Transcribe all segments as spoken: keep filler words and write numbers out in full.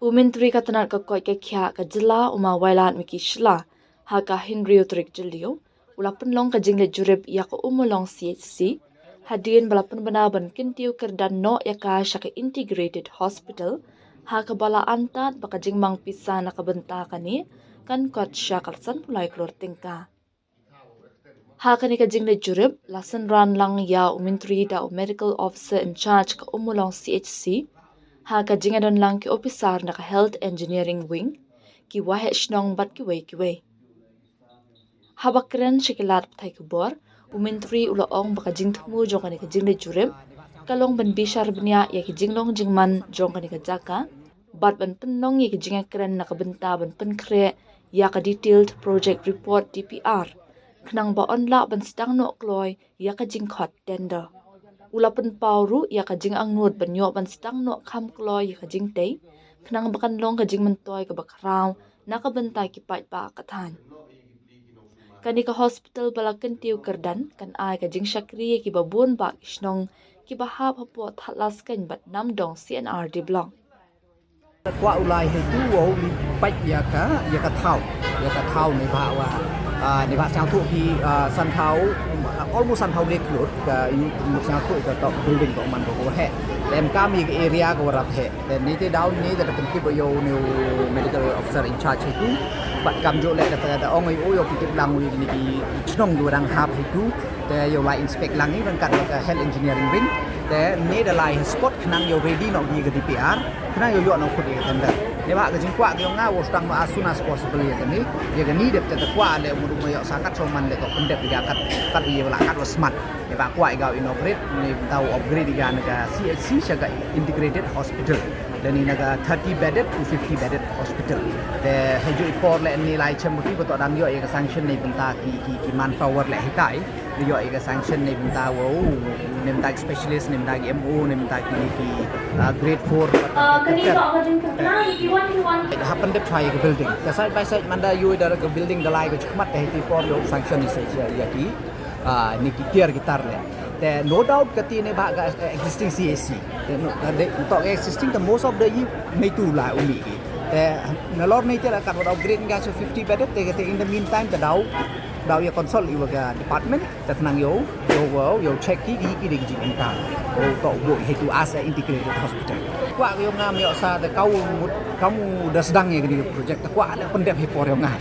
U Myntri ka tnat ka koit ka khiah ka jylla u Ma Wailadmiki Shylla ha ka hynriew tarik Jylliew u la pynlong ka jingleit jurip ïa ka Ummulong C H C hadien ba la pynbna ban kyntiew kyrdan noh ïa ka sha ka Integrated Hospital ha kaba la antad ba ka jingmang pisa na ka bynta kane kan kot sha ka san phew lai klur tyngka. Ha kane ka jingleit jurip la synran lang ïa u Myntri da u Medical Officer in Charge ka Ummulong C H C ha ka jingïadon lang ki ophisar na ka Health Engineering Wing, ki waheh shnong bad kiwei kiwei. Haba kren sha ki lad pathai khubor, u Myntri u la ong ba ka jingthmu jong kane ka jingleit jurip ka long ban bishar bniah ïa ki jinglong jingman jong kane ka jaka bad ban pynlong ïa ki jingïakren na ka bynta ban pynkhreh ïa ka Detailed Project Report, D P R, khnang ba yn lah ban sdang noh kloi ïa ka jingkhot tender. U la pynpaw ruh ïa ka jingangnud ban ïoh ban sdang noh kham kloi ïa ka jingtei, khnang ba kan long ka jingmyntoi kaba khraw na ka bynta ki paidbah ka thaiñ. Kane ka hospital ba la kyntiew kyrdan kan ai ka jingshakri ïa kiba bun bah ki shnong kiba hap hapoh Thadlaskein bad Namdong C and R D Block. Kwah u lai heitu wow leit peit ïa ka, ïa ka thaw, ïa ka thaw neibhah wa, ah, neibhah sngewthuh ki, ah, san thaw, almost san thaw le klur ka, sngewthuh ka toh building ka man ka ko heh. Te em kam ïa ka area ka wa rap heh. Te ne te daw ne te da pyntip ïa u ne u medical officer in charge heitu. Bad kamjooh leh da da ong ïa u ïa u pyntip lang u ïa kine ki chnong ki wa dang hap heitu. Te ïa u la inspect lang i ryngkat bad ka health engineering wing. Te ne da lai ha spot khnang ïa u ready noh ïa ka D P R. Khnang ïa u ïoh noh khut ïa ka tender. Neibhah ka jingkwah ka ïong nga wow sdang noh as soon as possible ïa kane. Ïa kane dep te da kwah leh mut u ma ïoh sa kat shu man leh ka pyndep ïa ka kat, kat ïa u la kat wa smat. Neibhah kwah ïa ka u inaugurate, neibynta u upgrade ïa ka na ka C H C sha ka Integrated Hospital. Lane na ka thirty bedded to fifty bedded hospital. Te ha juh i por leh ne lai chem u ti ba toh dang ïoh ïa ka sanction neibynta ki, ki, ki manpower leh hitai. Ïoh ïa ka sanction neibynta wow, neibynta ki specialist, neibynta ki M O, neibynta ki, ki, ah, grade four. Ah, kani ka ka jingkyrkhu, if you want, you want. Ha pyndep chwa ïa ka building. Ka side by side manda ïoh da ka building da lai ka jingkhmat te ha i por ïoh sanction ïa, ïa ki, ah, ne ki tiar ki tar leh. Te no doubt kati neibhah ka existing C H C. Te no, ka de, toh ka existing ka most of the i mei tu la u mih ki. Te nalor ne te la kat wat upgrade nga sha fifty bedded te kati in the meantime ka daw, daw ïa consult ïa ka department. Te khnang ïa u, ïa u, ïa u check ki, ki, ki dei ki jingkyrkhu. U toh u buh heitu as a integrated hospital. Kwah ka ïong nga ym ïoh sa te ka u mut, ka u da sdang ïa kane ka project, te kwah leh pyndep ha i por ïong nga.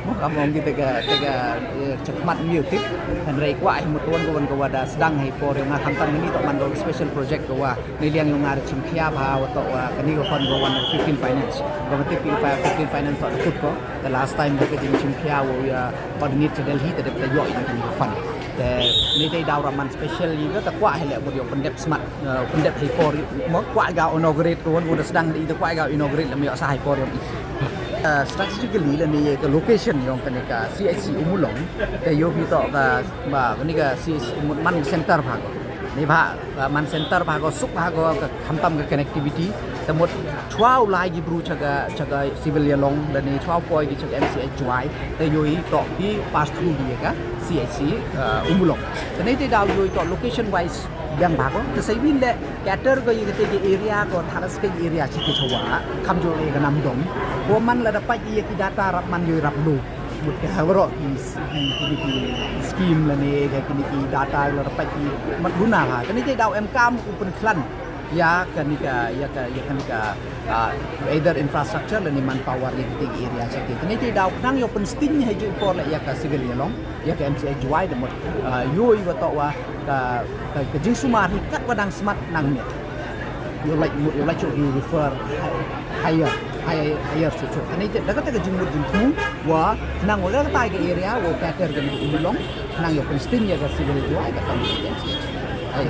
Mo kam ong ki te ka, te ka, eh, chakhmat ym ïoh tip. Hynrei kwah hi mut ka wan ka wan ka wa da sdang ha i por ïong nga khamtam kane toh man ka special project ka wa. Neiliang ïong nga da chimkhia bha wa toh wa kane ka fund ka wan fifteen finance. Ka ma tip fifteen finance toh da kut ko. The last time ka jingchimkhia wa ïa coordinate cha Delhi te dep te ïoh ïa kane ka fund. Te ne te daw ra man special ïa ka te kwah hi leh mut ïa u pyndep smat, eh, pyndep ha i por mo kwah ga inaugurate ka wan ka da sdang ïa te kwah ga inaugurate lem ïoh sa ha i por ïa i. Eh, strategically lane ïa ka location ïong kane ka C H C Ummulong te ïoh hi toh ka ba kane ka C H C Ummulong man center bha ko. Neibhah, eh, man center bha ko suk bha ko ka khamtam ka connectivity. Te mut chwa u lai ki bru cha ka, cha ka Civil Ïalong lane chwa u poi ki cha ka M C H Jowai. Te ïoh hi toh ki pass through ki ïa ka C H C, eh, Ummulong. Te ne te daw ïoh hi toh location wise biang bha ko. Te sa i win leh cater ko ïa kate ki area ko Thadlaskein area chi ki chawa. Kamjooh leh ka Namdong. Ko man lada pait ïa ki data rap man ïoh rap lu. Mut ka ha waroh ki, ki, ki, ki scheme lane ka kine ki data lada pait ki mat guna ha. Kane te daw em kam u pynkhlan ïa kane ka, ïa ka, ïa kane ka, ah, either infrastructure lane manpower ïa kine ki area cha ki. Kane te daw khnang ïa u pynsting ha i juh i por leh ïa ka Civil Ïalong, ïa ka M C H Jowai da mut, ah, ïoh i wa toh wa ka, ka, ka jingsumar hi kat wa dang smat nang miet. Ïoh lait mut, ïoh lait shuh ïoh refer higher, higher, higher shuh shuh. Kane te da kata ka jingmut jingthmu wa khnang wa kata ka area wa cater ka Ummulong khnang ïa u pynsting ïa ka Civil Jowai ka kam ïa ka M C H. Ai.